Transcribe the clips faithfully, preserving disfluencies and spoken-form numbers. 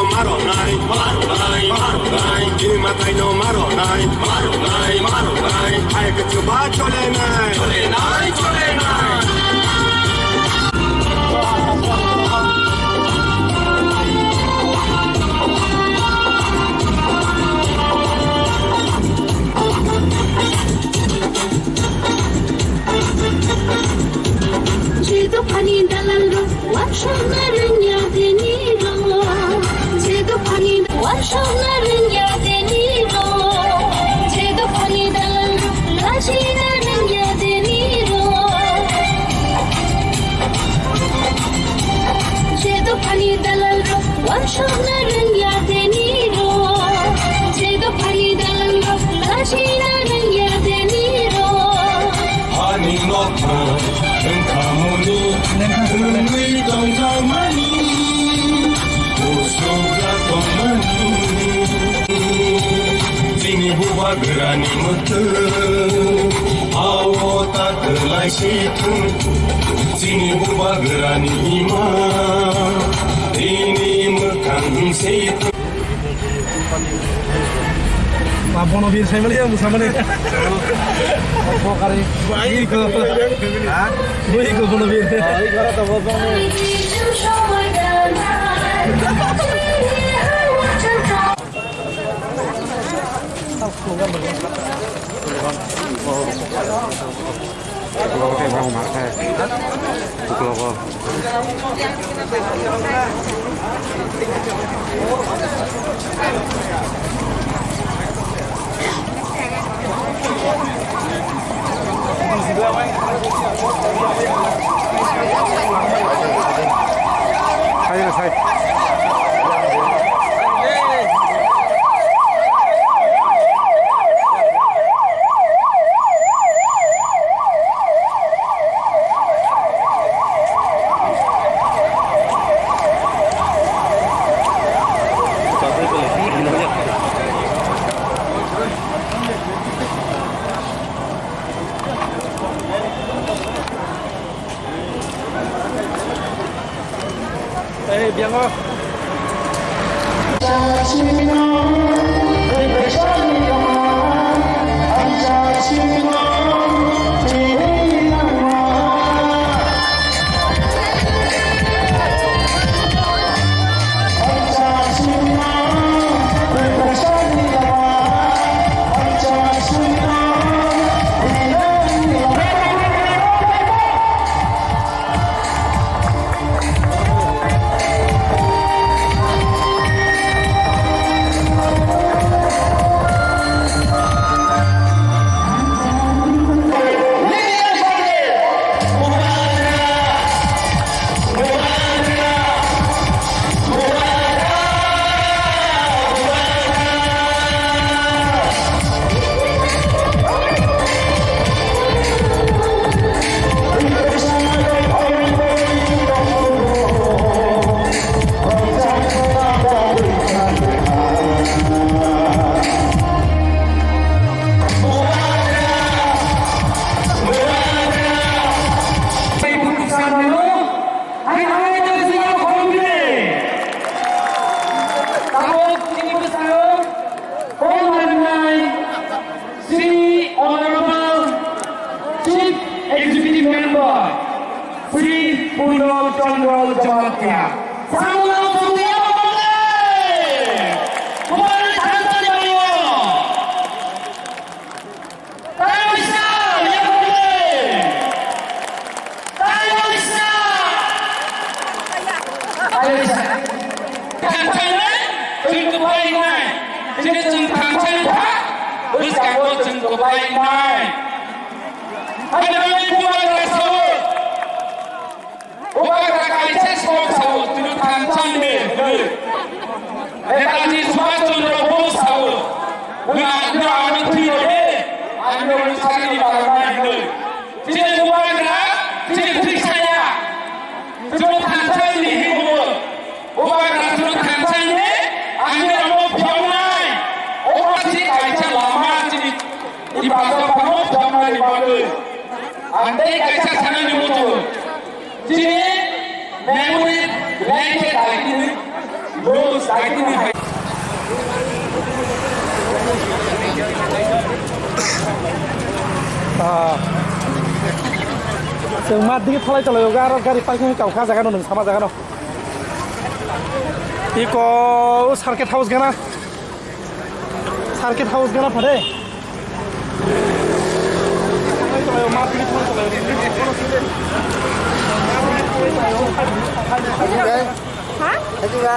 Maronai, maronai, maronai, chini matai no maronai, maronai, maronai, hai ke chuba chole nai, chole nai, chole nai. Jedo pani dalal ro, wansokna rwngya deni ro. Jedo pani wansokna rwngya deni ro. Jedo pani dalal ro, lachina rwngya deni ro. Jedo pani dalal ro, wansokna rwngya deni ro. Jedo pani dalal ro, lachina rwngya deni ro. Ani nokha wngkhamuni wngwi tongjakmani kusubjak tongmani. Chini bubagrani mwkhwtwng ao ta kwlai si thung. Chini bubagrani ima tini mwkhang si thung. Ma bono bir sai mali ang samane. Bokari. Iko. Ha? Iko bono bir. Iko to bono. Ei, biango. Hai, hai, tei sini kholomni. Tabuk chini bwskango kok narwknai Sri Honorable Chief Executive Member Sri Purno Chandra Jamatia. Samung tongya bangla. Bubagrani thansa ni bario. Kaisa, yakni. Kaisa. Kaisa. Thangthang nai, chwng kwbai nai. Chini chwng thangthang kha, bwskango chwng kwbai nai. Hai nai, bubagra sao. Bubagra kaisa song sao, tini thansa ni hwnwi. Netaji Subhash Chandra Bose sao, nwng ano thwi rw di, ano nwng sakni baroknai hwnwi. Chini bubagra, chini thwi saya, chwng thansa ni hwnwi. Bubagra chwng thansa ni, ano ramo phiyoknai. Omo si kaisa lama chini ibasok phano phiyoknai ni bagwi. Ang tei kaisa sanani muchung. Chini memory blanket hai kini. Ah, chwng mat digi thalai thalai o, aro gari parking kau kha jaga no, nwng sama jaga no. Iko circuit house gana. Circuit house gana phade. Ha? Puila,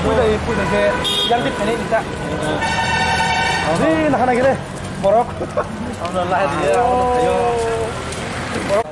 puila, puila khe yang di khainai ni ta. Ni nakhana gini. Borok. Ang lai dia, ang lai dia. Borok.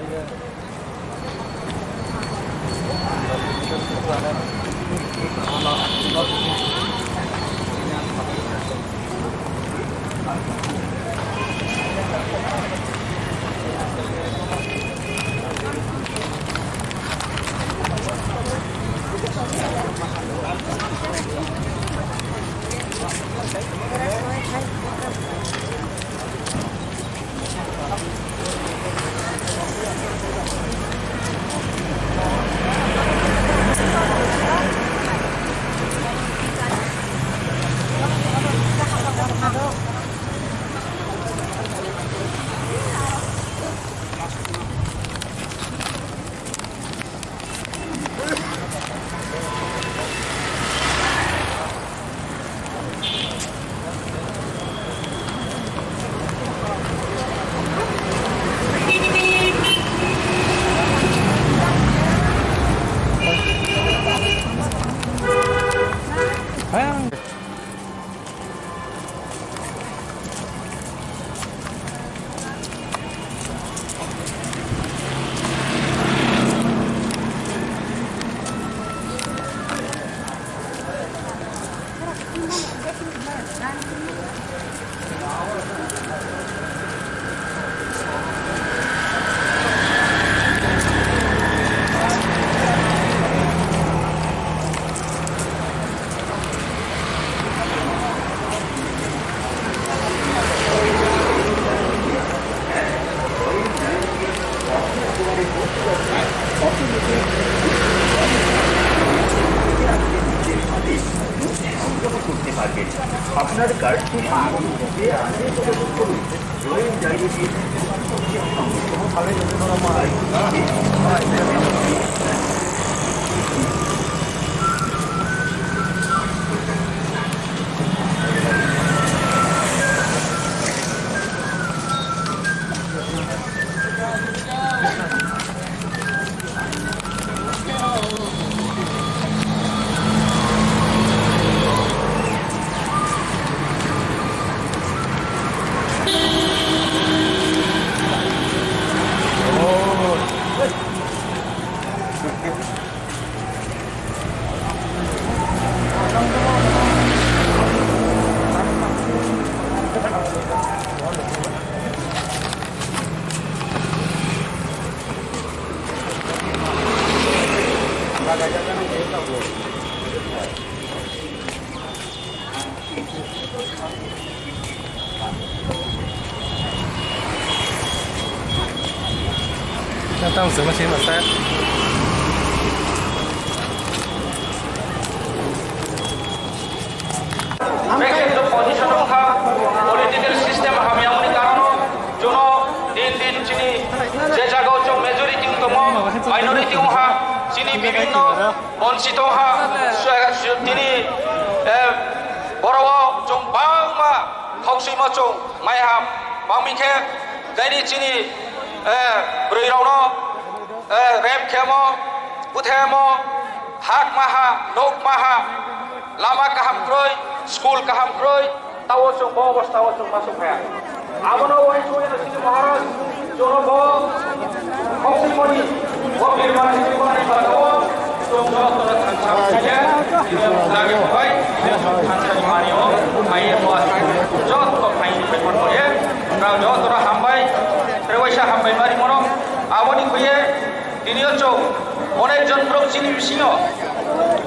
আপনার কার্ডটি Tang se ma se ma sa. Bekhe to position wngkha, political system hamyamani karono jono din din chini je jagao chwng majority wng tongo, minority wngkha, chini bibhinno bonchito wngkha, tini, eh, borok chwng bangma khokswimo chwng maiha, bangmi khe tini chini, eh, bwrwi rokno, eh, rape khemo, buthemo, hak maha, nok maha, lama kaham kwrwi, school kaham kwrwi, tao chwng bo obostha o chwng ma sokha. Abono uansukya chini Maharaj, jono bo, khokti mani, bo birmani, birmani saka o, chwng joto no thansa khaye, chwng lage bai, thansa ni mani o, mai o, joto khai ni khai mani o, joto no hambai, trewaisa hambai mani mono, aboni khuye, tini o chwng, onek jon borok chini bisingo,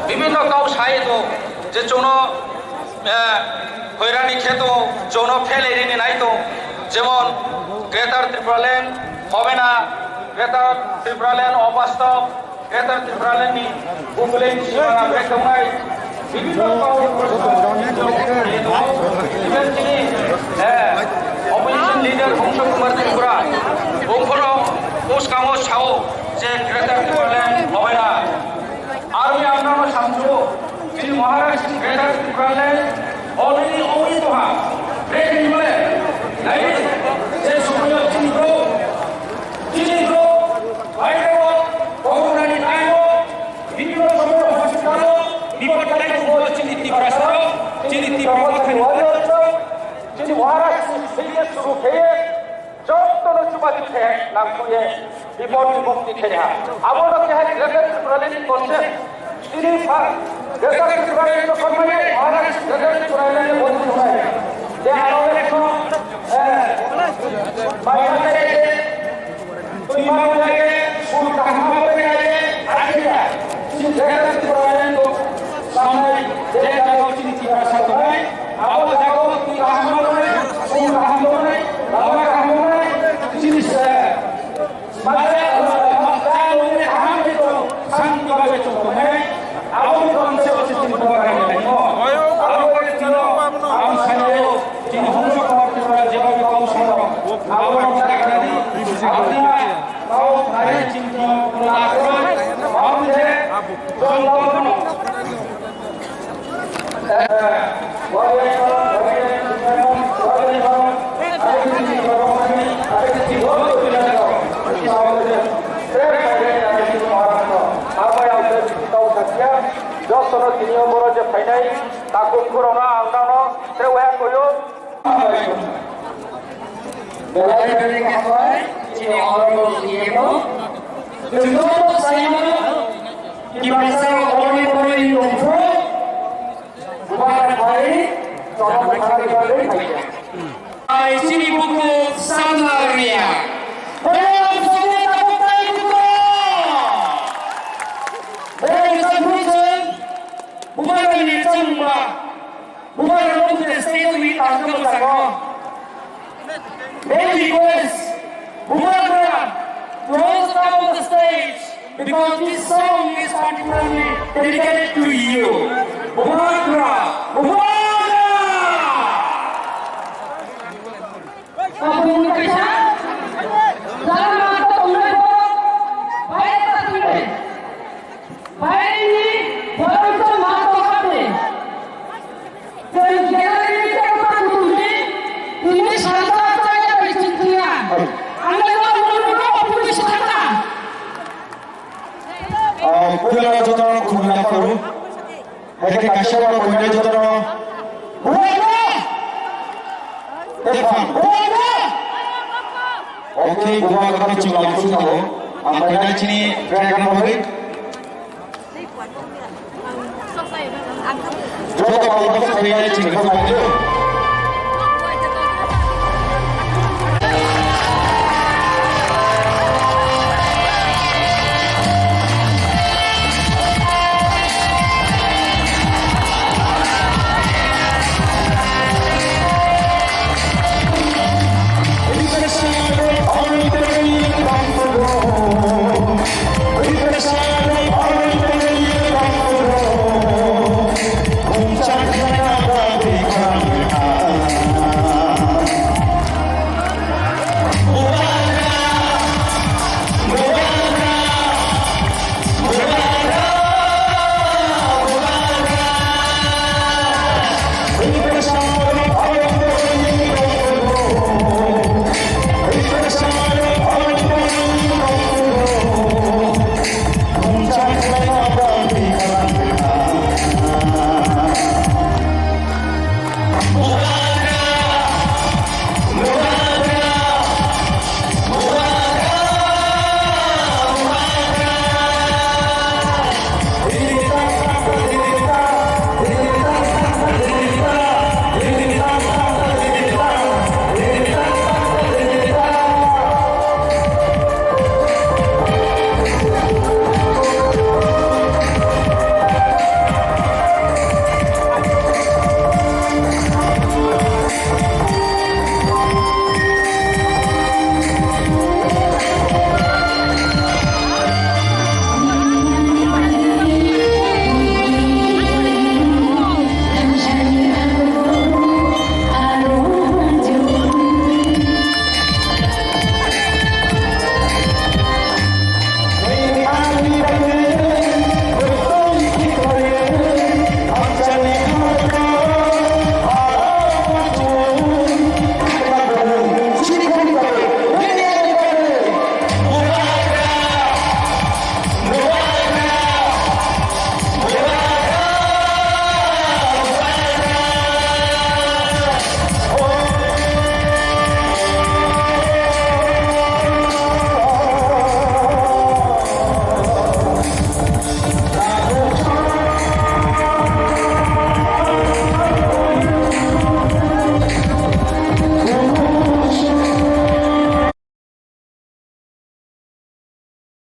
bibhinno kau sai to, je chwngno, Eh, hoirani kheto jono phelai rini naito, jemon Greater Tipraland hobe na, Greater Tipraland obastob, Greater Tipraland ni bubuleng simana bek tongnai, bibhinno kaun even chini, eh, opposition leader Bongso Kumar Tripura, bongkhoro bwskango sao je Greater Tipraland hobe na. Aro yang nang samjo, chini Maharaj Greater Tipraland already owing to her. Break in mole, nai, je sukuyo chini bro, chini bro, bai bro, corona ni time o, bibhinno somoy hospital o, bipod time o chini Tiprasa, chini Tiprasa ni warrior, chini Maharaj seiye suru kheye, jotono chubachu khe nangkukye bipodni mukti khe ha. Abono khe hai Greater Tipraland ni concept. Tini pha Greater Tipraland ni concept, Maharaj Greater Tipraland ni concept hai. Je aro ekho, eh, bai bai, tui ma bai, sur kaham bai, akhira, si Greater Tipraland ni samai, je jaga chini Tiprasa tongnai, abo jaga tui kaham bai, sur kaham bai, lama kaham bai, chini se. Mane, mane, kaham bai, santi bai, chokmai, abo ni kong se, se chini bai, abo ni kong se, abo ni kong se, Chini hongsa kok kisa jeba bi kau soro. Abo rok kisa kena di. Abdi ma kau hari chini kau kena akron. Abdi je jong kau kena. Jotono tini o boro je phainai takhuk khorokno ang nangno tre waya koyo. Belai belai hambai, chini honorable C M o. Chwng joto sai mano, Tiprasa rok boroni boroni tongphuru, bubagra phai, chwng bubagra phai phai. Ai chini buku samna riya. Belai belai hambai, bubagra ni chwng ba. Bubagra, move to the stage, we welcome you. May we request Bubagra to also come on the stage because this song is particularly dedicated to you. Bubagra! Bubagra! Tabuk kaisa, jara mata tongnai borok, bai ta tongnai. Baini borok to ma tongkha de. Chwng gallery ni tei ma kutung di, tini salsa chaya bai chwng thwngya. Ang le ma mung no opor ni salsa. Ah, pula joto khumna kuru. Hai khe kaisa ba koinai jotono. Bubagra! Tei phang. Bubagra! Okay, bubagra khe chwng lang sung thango. Ang koinai chini track no bagwi. Joto kok kok khainai chini khe bagwi.